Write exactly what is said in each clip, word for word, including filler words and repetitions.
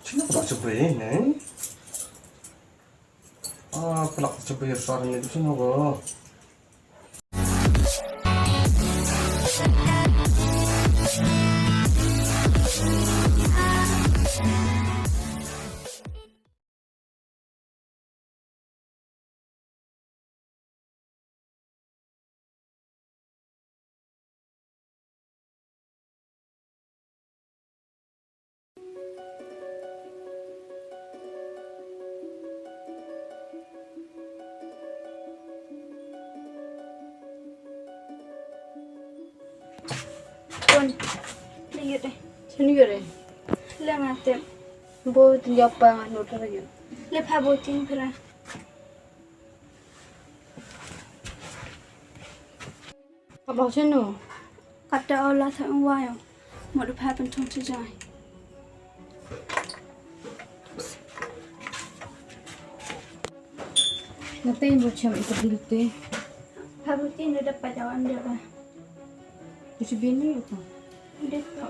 Chino ka dok chebe ne? Ah, pelak chebe sar ne chino ko. Bun, le ïoh de. Sini ïoh de. Le nga tip. Bo tin ïoh pa nga no tara ïoh. Le pha bo tin phra. Ka bok sino? Kata ola tha ong wayo. Mo du pha pen thong sejai. Nate bo chem ita bilte. Pha bo tin da pa jawan da ba. Isi bini ko. Ida ko.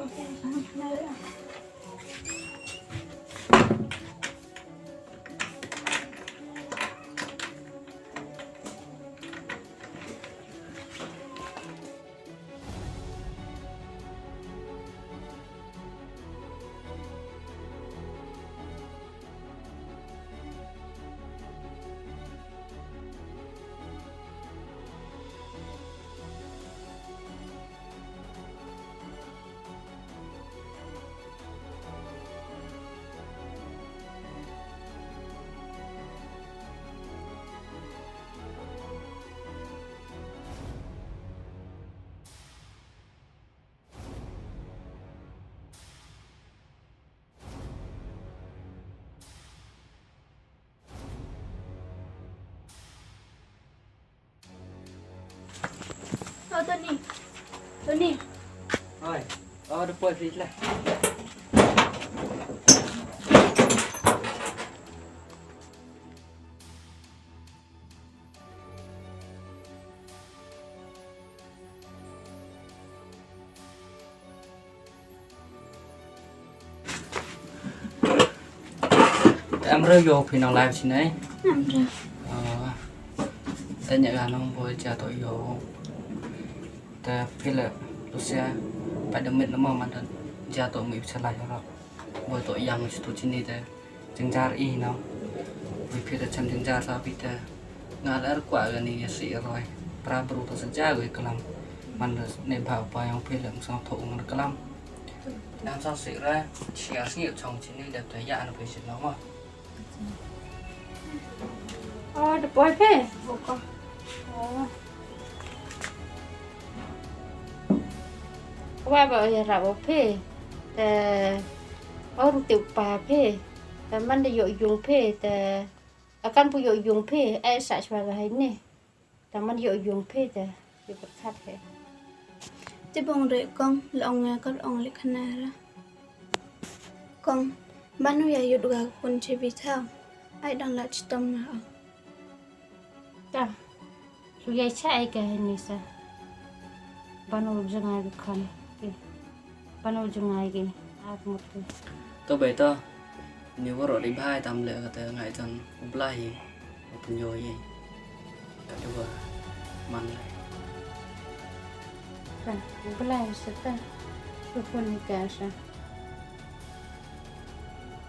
Oh, Tony. Tony. Oi. Oh, da poi, please lah. Em re yo phi nang live sini. Em re. Ah, tanya ka nang boy jatuh yo. Te phi le Lucia pada mit nama mantan jatuh mi bisa lah yo. Boy to yang situ sini te. Jynjar i no. Wi phi da chem jynjar sa phi te. Nga lar kwah kani ïa sih roi. Pra bru to saja wi klam. Man da ne bha pa yang phi lem song tho ngan klam. Nang song sih ra. Share sih chong sini da te ya na phi sih no ma. Oh, da poi phi. Boko. Oh. Wa ba ïa ra bo phi. Te. Oh, ruti pa phi. Te man da ïoh yung phi te, akan pu ïoh yung phi, eh, sa shwa ga hai ne. Te man ïoh yung phi te, ïoh pyrkhat phi. Te bong re kong, la ong nga ka ong le khana ra. Kong, ban u ïa yut ga kun che bi thaw. Ai dang la chitom na ong. Ta. Su ïai cha ai ka hynne sa. Ban u jngai ka khon. Ki. Ban u jngai ki. Ak mut ki. To bai to. Ni waro ri bhai tam le ka te ngai ton u Blai hi. U pynyo hi. Ka dua man le. Ka u Blai sa ta. Su phone ni ka sa.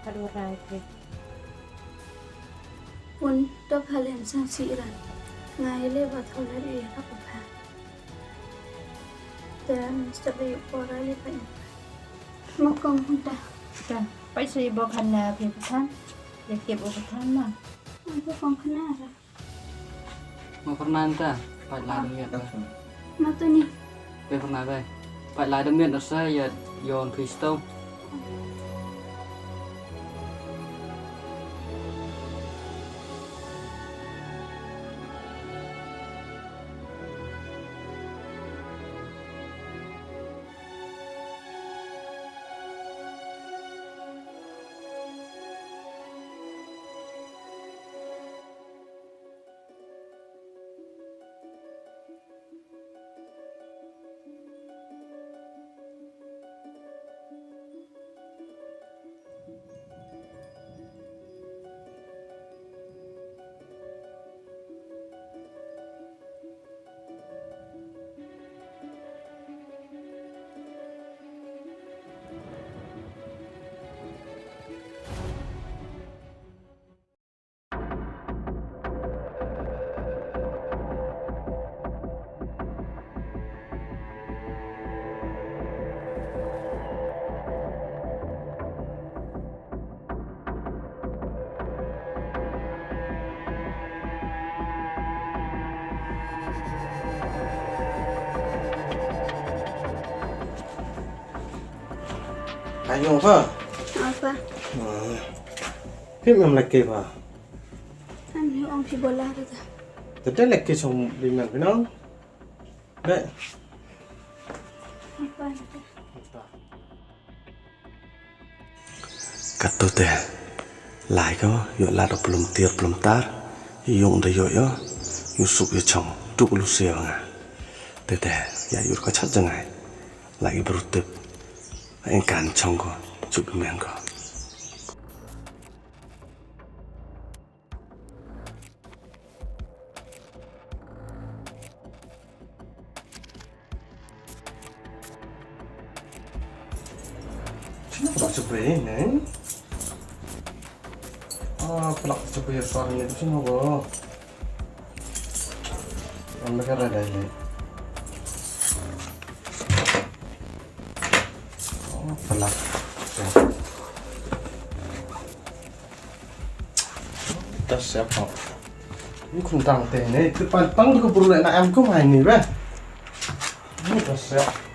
Ka dua rai ki. Pun to pha lem sa si ran. Ngai le ba tho le ri ha ko pha. Te mesti be ko ra le pa. Mo kong ta. Ta. Pai si bo khan na phi pathan. Le ke bo pathan ma. Mo kong khan na ra. Mo pernah ta. Pat la dum ya. Ma to ni. Pe pernah dai. Pat la dum ya sa ya yon phi sto. Nong pha. Apa? Phim em lek ke pha. An hi ong phi bola ta. Te te lek ke song bi men phi nong. Be. Apa? Kato te lai ko ïoh lad u plum tiar plum tar. Ïung da ïoh ïoh ïoh suk ïoh chong tuk lu sia nga. Te te ïa ïur ko chat jangai lai i bru tip. Engkan chong ko chuk men ko. Sino pala chapre ne? Ah, pala chapre suara ni sino ko. Ang nakara dai ni. Oh, pala. Ta siap ho. Ni khun tang te ne, tu pan tang ko bru na em ko mai ni ba. Ni ta siap.